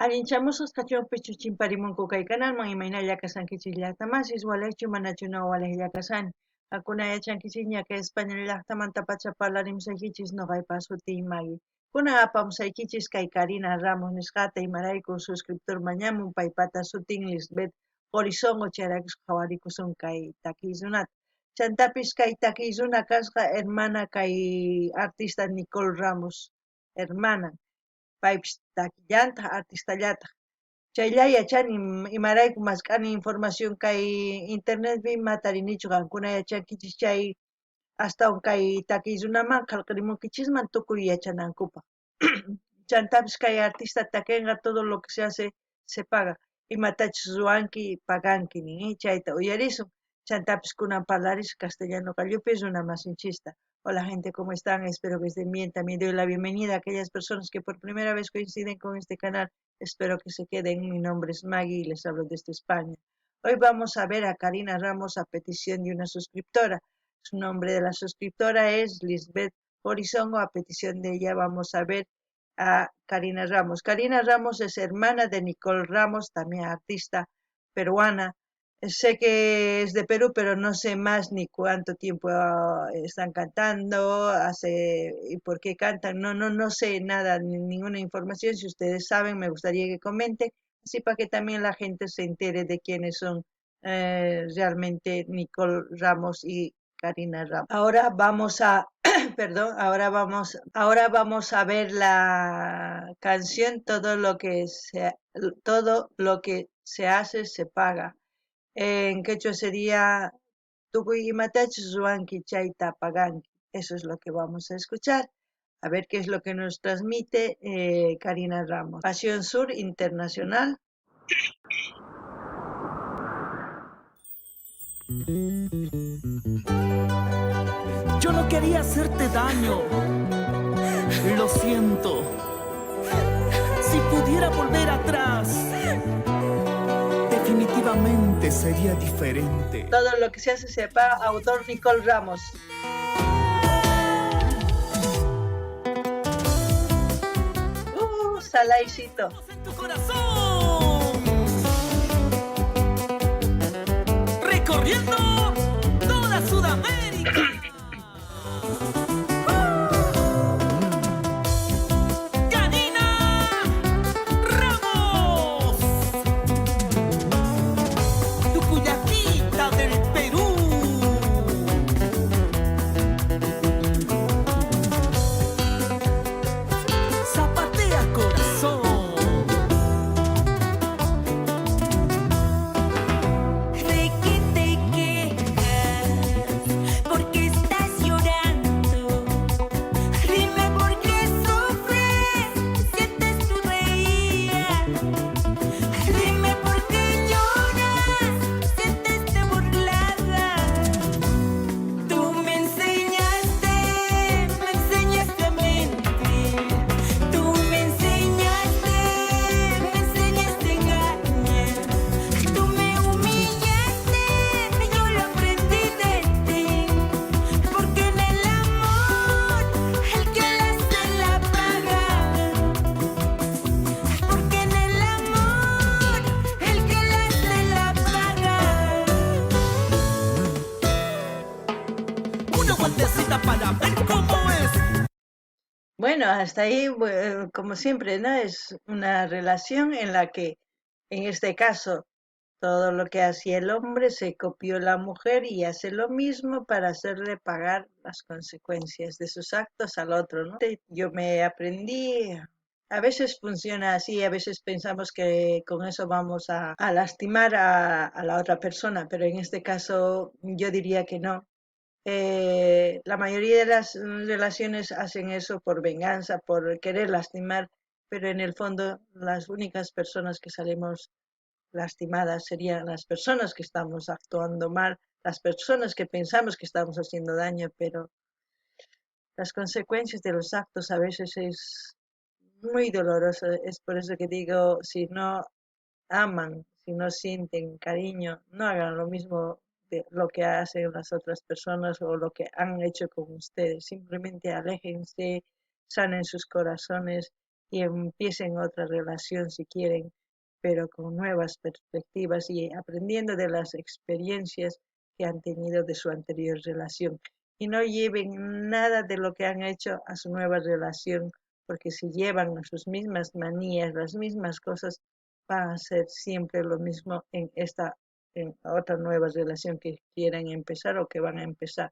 Allinchamusqasqa chumpichu chimparimunku kay kanalman imaynalla kashankichis llaqtamasis walejchu manachu no walejlla kashani. Qankuna yachankichisña kay España llaqtamantapacha parlarimusaykichis noqaypa sutiy Maggie. Kunan apamusaykichis kay Karina Ramos nisqata imarayku suscriptor mañamun paypata sutin Lisbeth Qorisongo chayraykus qhawarikusun kay takiy runata. Chantapis kay takiy runa kasqa hermana kay artista Nicole Ramos hermana. Paypis takillantaj artistallataj. Chaylla yachani imarayku mask'ani información kay internetpi ima tarinichu qankuna yachankichis chay astawan kay takiy runaman qhelqerimunkichisman tukuy yachanankupaj. Chantapis kay artista takenqa todo lo que se hace se paga. Imatachus ruwanki paganki nin chayta uyarisun. Chantapis kunan parlarisun castellano qallupi runa masinchista. Hola gente, ¿cómo están? Espero que estén bien. También doy la bienvenida a aquellas personas que por primera vez coinciden con este canal. Espero que se queden. Mi nombre es Maggie y les hablo desde España. Hoy vamos a ver a Karina Ramos a petición de una suscriptora. Su nombre de la suscriptora es Lisbeth Horizongo. A petición de ella vamos a ver a Karina Ramos. Karina Ramos es hermana de Nicole Ramos, también artista peruana. Sé que es de Perú, pero no sé más ni cuánto tiempo están cantando, hace y por qué cantan. No, no, no sé nada, ninguna información. Si ustedes saben, me gustaría que comenten, así para que también la gente se entere de quiénes son realmente Nicole Ramos y Karina Ramos. Ahora vamos a, perdón, ahora vamos a ver la canción Todo lo que se hace se paga. En quechua sería Tukuy imatachus ruwanki chayta paganki. Eso es lo que vamos a escuchar. A ver qué es lo que nos transmite Karina Ramos. Pasión Sur Internacional. Yo no quería hacerte daño. Lo siento. Si pudiera volver atrás, definitivamente sería diferente. Todo lo que se hace se paga. Autor Nicole Ramos. Salaicito. En tu corazón. Recorriendo toda Sudamérica. Karina Ramos, tu cuyaquita del Perú. Zapatea corazón. ¿De qué te quejas? ¿Por qué estás llorando? Dime por qué sufres si antes tú reías. Dime por qué lloras si antes te burlabas. Tú me enseñaste a mentir. Tú me enseñaste a engañar. Tú me humillaste, yo lo aprendí de ti. Porque en el amor, el que la hace la paga. Porque en el amor, el que la hace la paga. Una vueltecita para ver cómo es. Bueno, hasta ahí, como siempre, ¿no? Es una relación en la que, en este caso, todo lo que hacía el hombre se copió la mujer y hace lo mismo para hacerle pagar las consecuencias de sus actos al otro, ¿no? Yo me aprendí, a veces funciona así, a veces pensamos que con eso vamos a lastimar a la otra persona, pero en este caso yo diría que no. La mayoría de las relaciones hacen eso por venganza, por querer lastimar, pero en el fondo las únicas personas que salimos lastimadas serían las personas que estamos actuando mal, las personas que pensamos que estamos haciendo daño, pero las consecuencias de los actos a veces es muy doloroso. Es por eso que digo, si no aman, si no sienten cariño, no hagan lo mismo de lo que hacen las otras personas o lo que han hecho con ustedes. Simplemente aléjense, sanen sus corazones Y empiecen otra relación si quieren, pero con nuevas perspectivas y aprendiendo de las experiencias que han tenido de su anterior relación. Y no lleven nada de lo que han hecho a su nueva relación, porque si llevan sus mismas manías, las mismas cosas, van a ser siempre lo mismo en esta en otra nueva relación que quieran empezar o que van a empezar.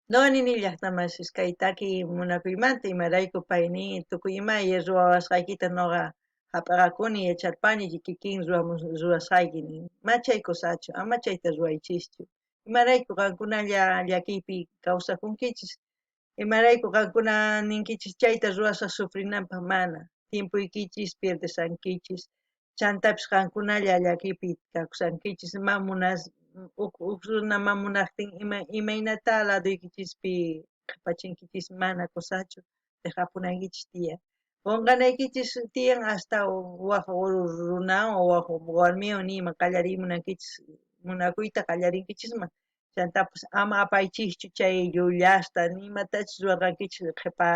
No nini llaqtamasis kay taki munakuymanta imarayku pay nin tukuy ima ruwawasqaykita noqa hap'aqakuni yacharpani kikin ruwasqayki nin. Ma chay kusachu, ama chayta ruwaychischu. Imarayku qankunalla llakiypi kawsakunkichis. Imarayku qankuna ninkichis chayta ruwasaq sufrinanpaq mana. Tiempoykichis pierdesankichis. Chantapis qankunalla llakiypi kawsankichis. Ma munas uj runa ma munaqtin imaynata ladoykichispi qhipachinkichis mana kusachu dejapunaykichis tiyan. Qonqanaykichis tiyan hasta waj runawan o waj warmiwan nima qallarimunaykichis munakuyta qallarinkichisman. Chantapis ama apaychischu chay llullasta nimatachus ruwarqankichis qhipa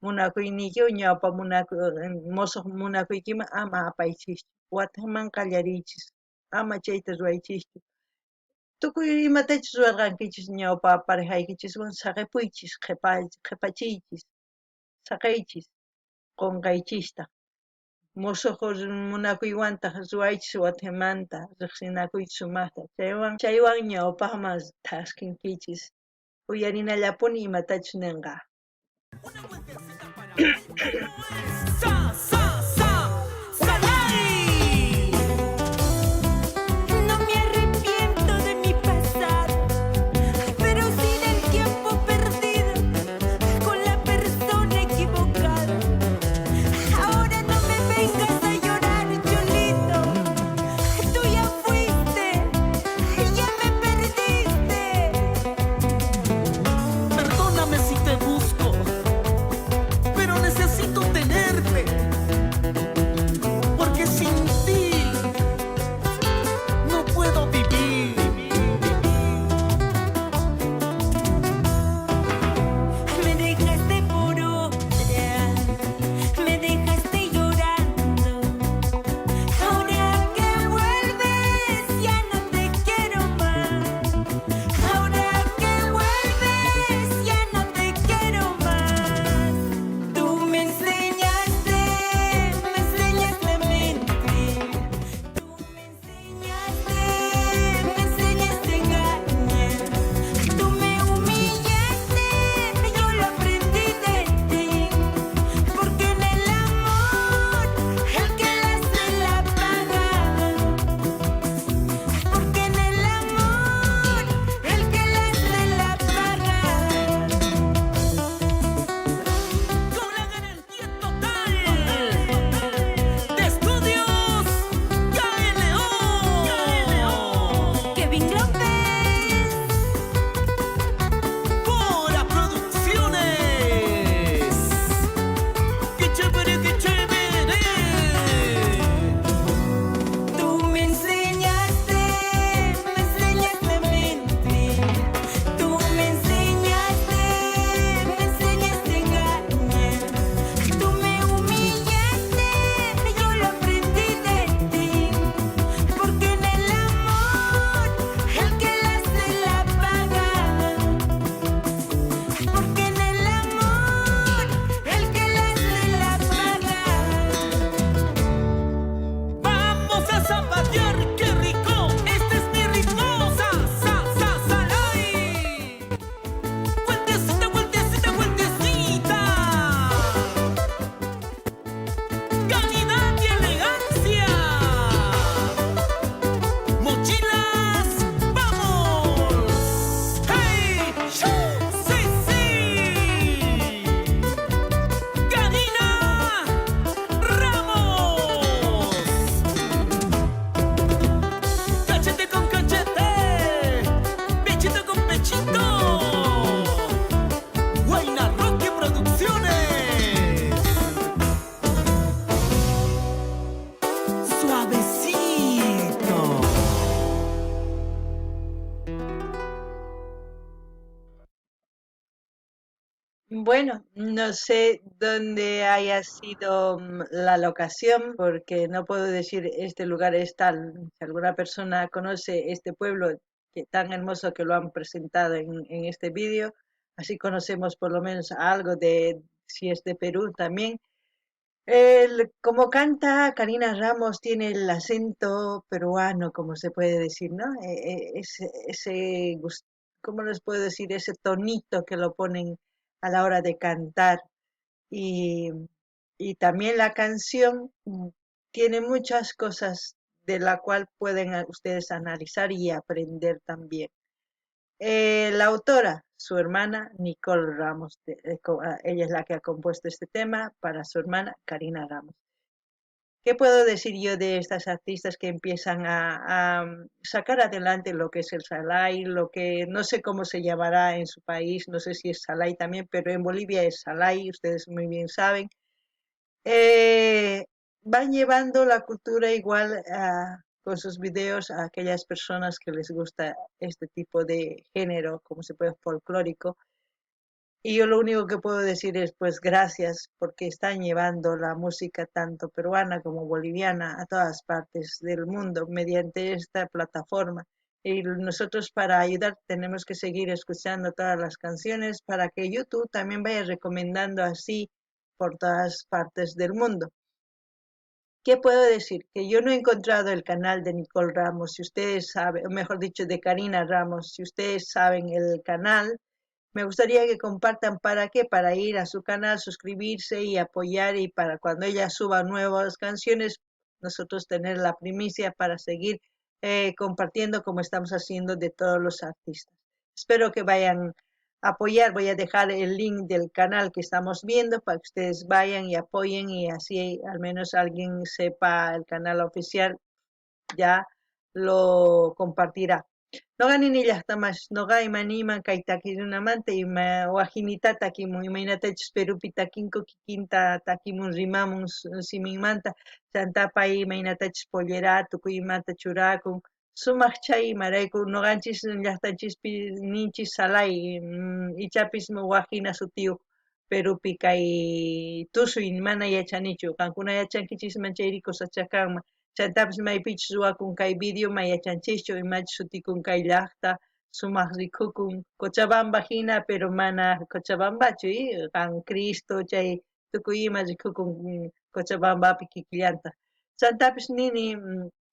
munakuyniykiwan ñawpa musuq munakuykiman ama apaychischu. Watiqman qallariychis ama chayta ruwaychischu. Tukuy imatachus ruwarqankichis ñawpa parejaykichiswan saqepuychis qhipachiychis saqeychis qonqaychistaq. Musuq munakuywantaq ruwaychis watiqmanta riqsinakuychis sumaqta chaywan ñawpaqman thaskinkichis. Uyarinallapuni imatachus ninqa. Una vueltecita para ver cómo es. Sa, sa, sa, Salai. No me arrepiento de mi pasado, pero sí del tiempo perdido con la persona equivocada. Ahora no me vengas a llorar, Cholito. Tú ya fuiste, ya me perdiste. Perdóname si te busco, pero necesito tenerte. Bueno, no sé dónde haya sido la locación, porque no puedo decir este lugar es tal. Si alguna persona conoce este pueblo que tan hermoso que lo han presentado en este vídeo, así conocemos por lo menos algo de si es de Perú también. Como canta Karina Ramos, tiene el acento peruano, como se puede decir, ¿no? Ese ¿cómo les puedo decir? Ese tonito que lo ponen a la hora de cantar. Y también la canción tiene muchas cosas de la cual pueden ustedes analizar y aprender también. La autora, su hermana Nicole Ramos, ella es la que ha compuesto este tema para su hermana Karina Ramos. ¿Qué puedo decir yo de estas artistas que empiezan a sacar adelante lo que es el Salay, lo que no sé cómo se llamará en su país, no sé si es Salay también, pero en Bolivia es Salay, ustedes muy bien saben. Van llevando la cultura igual con sus videos a aquellas personas que les gusta este tipo de género, como se puede, folclórico. Y yo lo único que puedo decir es, gracias, porque están llevando la música tanto peruana como boliviana a todas partes del mundo mediante esta plataforma. Y nosotros, para ayudar, tenemos que seguir escuchando todas las canciones para que YouTube también vaya recomendando así por todas partes del mundo. ¿Qué puedo decir? Que yo no he encontrado el canal de Nicole Ramos, si ustedes saben, o mejor dicho, de Karina Ramos, si ustedes saben el canal, me gustaría que compartan. ¿Para qué? Para ir a su canal, suscribirse y apoyar, y para cuando ella suba nuevas canciones, nosotros tener la primicia para seguir compartiendo como estamos haciendo de todos los artistas. Espero que vayan a apoyar. Voy a dejar el link del canal que estamos viendo para que ustedes vayan y apoyen, y así al menos alguien sepa el canal oficial, ya lo compartirá. Noqa nini llaqtamas, noqa imaniman kay takikunamanta ima wajinita takimun, imaynatachus Perupi takinku kikinta takimun rimamun siminmanta, chantá pay imaynatachus pollera tukuy imata churakun, sumaq chay imarayku noqanchis llaqtanchispi ninchis salay, ichapis wajina sutiyuq Perupi kay tusuy mana yachanichu, qankuna yachankichisman chayri cosachá kanman. Chantapis maypichus ruwakun kay video may yachanchischu, imachus sutikun kay llaqta, sumaq rikukun Cochabamba hina, pero mana Cochabambachu, Qan Cristo chay tukuy ima rikukun Cochabambapi kikillanta. Chantapis nini,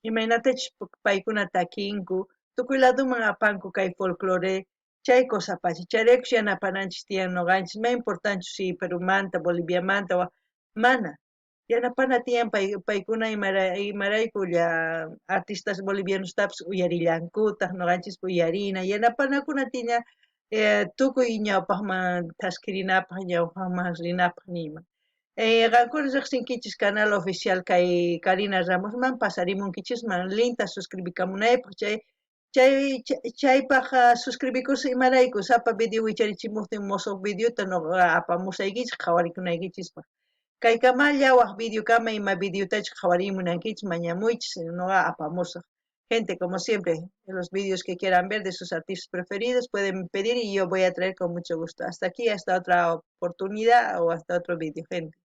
imaynatachus paykuna takinku, tukuy laduman apanku kay folclore, chay cosa pacha, chayraykus yanapananchis tiyan noqanchis, may importanchu si Perumanta, Boliviamanta, mana. Yanapana tiyan paykuna imarayku lla artistas bolivianostapis uyarillankutaq, noqanchis uyarina, yanapanakuna tiyan tukuy ñawpaqman thaskirinapaq, ñawpaqman rinapaq niyman. Qankuna riqsinkichis canal oficial kay Karina Ramosman, pasarimunkichisman linta suscribikamunaypaq, chaypaq suscribikus imarayku sapa video wicharichimuqtin mosoq videota noqa apamusaykichis qhawarikunaykichispaq. Kaykamalla waj videokama ima videotachus qhawarimunaykichis mañamuychis noqa apamusaq. Gente, como siempre, los vídeos que quieran ver de sus artistas preferidos pueden pedir y yo voy a traer con mucho gusto. Hasta aquí, hasta otra oportunidad o hasta otro vídeo, gente.